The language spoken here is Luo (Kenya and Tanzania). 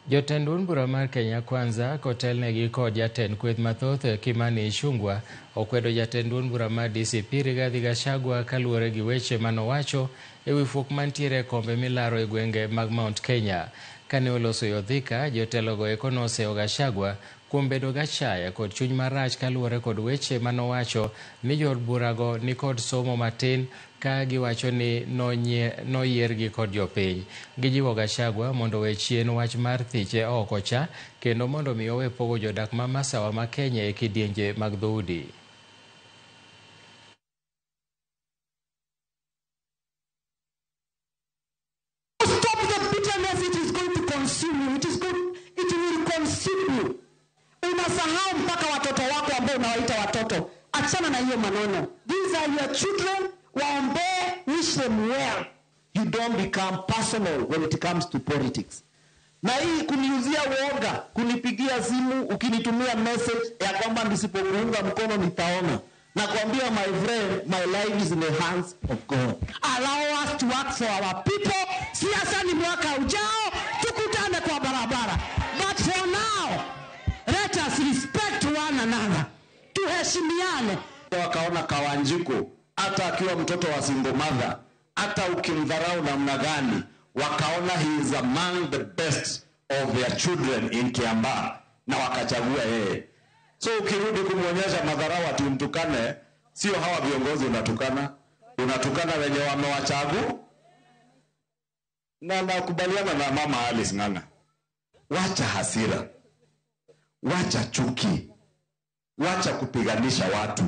Jotend duond bura mar Kenya Kwanza kotelnegi kod jatend kweth mathoth Kimani Ichung'wa okwedo jatend duond bura mar DCP Rigathi Gachagua kaluwore gi weche manowacho e wi fuok mantiere e kombe milaro e gwenge mag Mount Kenya. Kane oloso yo Thika, jotelogo eko noseyo Gachagua kuom bedo gachaya kod chuny marach kaluwore kod weche manowacho ni jood burago nikod somo matin ka giwacho ni noyiergi kod jopiny. Gijiwo Gachagua mondo owe chien wach mar thiche oko cha kendo mondo mi owe pogo jodak ma masawa ma Kenya e kidienje mag dhoudi. Stop the bitterness, it is going to consume you. It will consume you. Unasahau mpaka watoto wako ambao unawaita watoto. Achana na hiyo maneno. These are your children. Waombee, wish them well. You don't become personal when it comes to politics. Na hii kuniuzia uoga, kunipigia simu, ukinitumia message ya kwamba nisipokuunga mkono nitaona. Nakwambia my friend, my life is in the hands of God. Allow us to work for our people. Siasa ni mwaka ujao, tukutane kwa barabara. But for now, let us respect one another. Tuheshimiane. Wakaona Kawanjiku, hata akiwa mtoto wa single mother, hata ukimdharau namna gani, wakaona he is among the best of their children in Kiambaa na wakachagua yeye. So ukirudi kumwonyesha madharau ati umtukane, sio hawa viongozi unatukana, unatukana wenye wamewachagu. Na nakubaliana na Mama Alice Ng'ang'a, wacha hasira, wacha chuki, wacha kupiganisha watu.